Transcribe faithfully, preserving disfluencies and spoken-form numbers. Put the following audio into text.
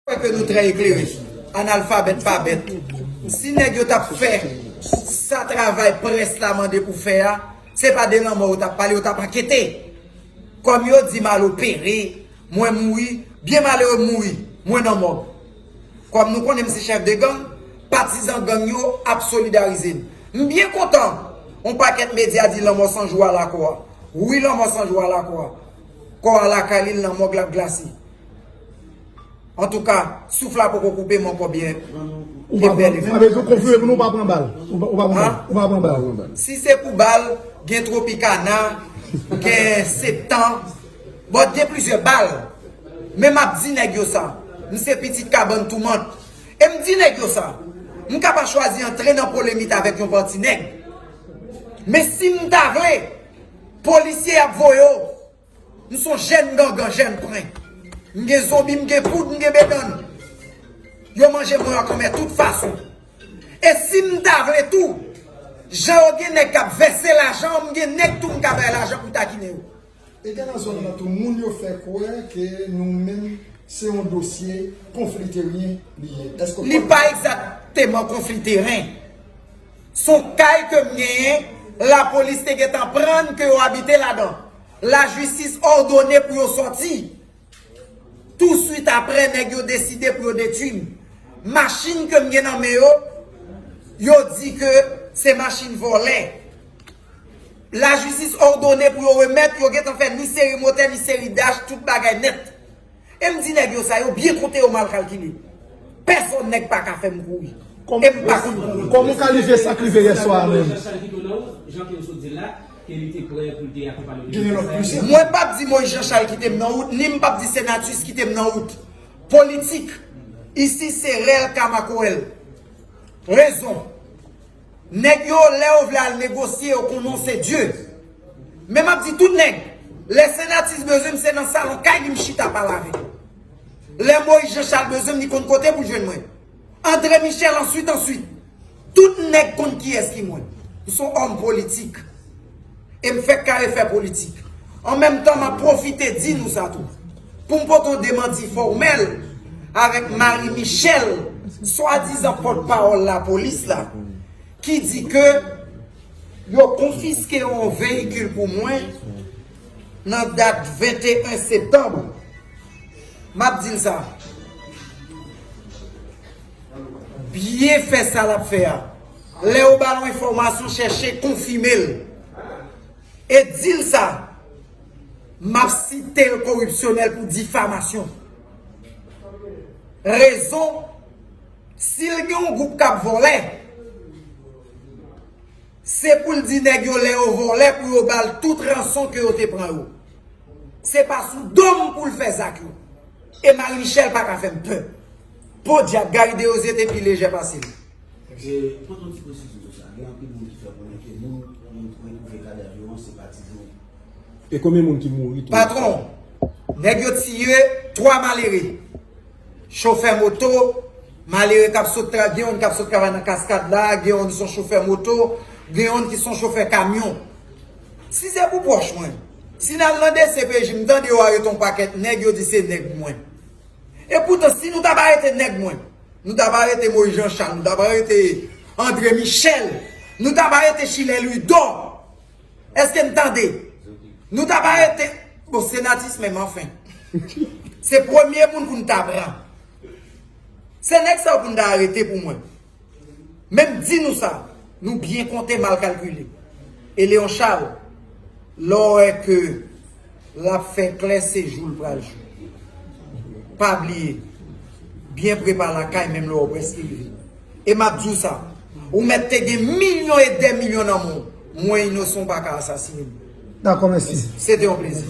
Kwè ke nou trè eklere. Analfabèt pa bèt. Si nèg yo t ap fè sa travay près la mande pou fè a, se pa de lanmò yo t ap pale, yo t ap ankete. Kòm yo di m al opere, mwen mouri, byen malere m mouri, mwen nan mòg. Kòm nou konnen m se chèf de gang, patizan gang yo ap solidarize m. M byen kontan, yon pakèt medya di lanmò Sanjou a lakò a. Wi, lanmò Sanjou a lakò a. Kò a lakay li, l nan mòg, l ap glase. Antouka, souf la poko koupe m ankò byen. Ou pa pran, sa vle di w konfime pou nou, ou pa pran bal. Ou pa, ou pa pran bal. Ou pa pran bal. Si se pou bal, gen Tropicana, gen Septan. Bon, gen plizyè bal. Men m ap di nèg yo sa. M se pitit kabann toumant. E m di nèg yo sa. M ka pa chwazi antre nan polemik avèk yon pati nèg. Men si m ta vle, polisye ap voye w. M se yon jèn gangan, jèn pren. M gen zonbi, m gen poud, m gen bedann. Yo manje mwen ak anmè tout fason. E si m ta vle tou, jan yo gen nèg k ap vèse lajan, m gen nèg tou m ka bay lajan pou takinen yo. E gen nan zòn nan tou, moun yo fè kwè ke nou menm, se yon dosye konfli teren li ye. Èske w... Li pa egzakteman konfli teren. Se yon kay ke m genyen, lapolis te gentan pran ke yo abite ladan. Lajistis òdone pou yo sòti. Touswit apre, nèg yo deside pou yo detwi m. Machin ke m gen nan men yo, yo di ke se machin vòlè. Lajistis òdone pou yo remèt, yo gentan fè ni seri motè, ni seri dach, tout bagay nèt. E m di nèg yo sa, yo byen konte, yo mal kalkile. Pèsonn nèg pa ka fè m kouri. E m pa konn kouri. Kòman w kalifye sa k rive yè swa a menm? Jan ke w sot di l la, ke li te prè pou l te akonpanye w de... Mwen p ap di Moïse Jean Charles kite m nan wout, ni m p ap di Senatus kite m nan wout. Politik, isi se rèl ka makorèl. Rezon. Nèg yo, lè yo vle al negosye, yo konnen w se Dye. Men m ap di tout nèg, lè Senatus bezwen m, se nan salon kay li m chita pale avè l. Lè Moïse Jean Charles bezwen m, li konn kote pou jwenn mwen. André Michel, answit, answit. Tout nèg konn kiyès ki mwen. M se yon òm politik. E m fèk kare fè politik. An menm tan, m ap pwofite di nou sa tou. Pou m pote yon demanti fòmèl avèk Marie Michel, swadizan pòtpawòl lapolis la, ki di ke yo konfiske yon veyikil pou mwen nan dat venteyen septanm. M ap di l sa. Byen fè sa l ap fè a. Lè yo ba l yon enfòmasyon, chèche konfime l. E di l sa. M ap site l koripsyonèl pou difamasyon. Rezon, si l gen yon gwoup k ap vòlè, se pou l di nèg yo lè yo vòlè pou yo ba l tout ranson ke yo te pran yo. Se pa sou do m pou l fè zak yo. E Marie Michel pa ka fè m pè. Podyab, Gary Desrosiers te pi lejè pase l. E, pote yon ti presizyon sou sa. Gen anpil moun ki fè konnen ke moun yo retwouve kadav yo an se patizan yo. E konbyen moun ki mouri tou? Patwon, nèg yo tiye twa malere. Chofè moto, malere k ap sot tra-, gen youn k ap sot travay nan Kaskad la, gen youn se yon chofè moto, gen youn ki se yon chofè kamyon. Si se pou pwòch mwen, si n al nan D C P J, m tande yo arete yon pakèt nèg, yo di se nèg mwen. E poutan, si nou t ap arete nèg mwen, nou t ap arete Moïse Jean Charles, nou t ap arete André Michel, nou t ap arete Chilè Louidor. Èske n tande? Nou t ap arete, bon, Senatus menm, anfen. Se premye moun pou n ta pran. Se nèg sa yo pou n ta arete pou mwen. Men m di nou sa, nou byen konte, mal kalkile. E Léon Charles, lè w wè ke l ap fè klè, se jou l pral jou. Pa bliye, byen prepa lakay, menm lè w prèske rive. E m ap di w sa, ou mèt te gen milyon e dè milyon nan men w, mwen inosan, w pa ka asasinen m. Dakò, mèsi. Se te yon plezi.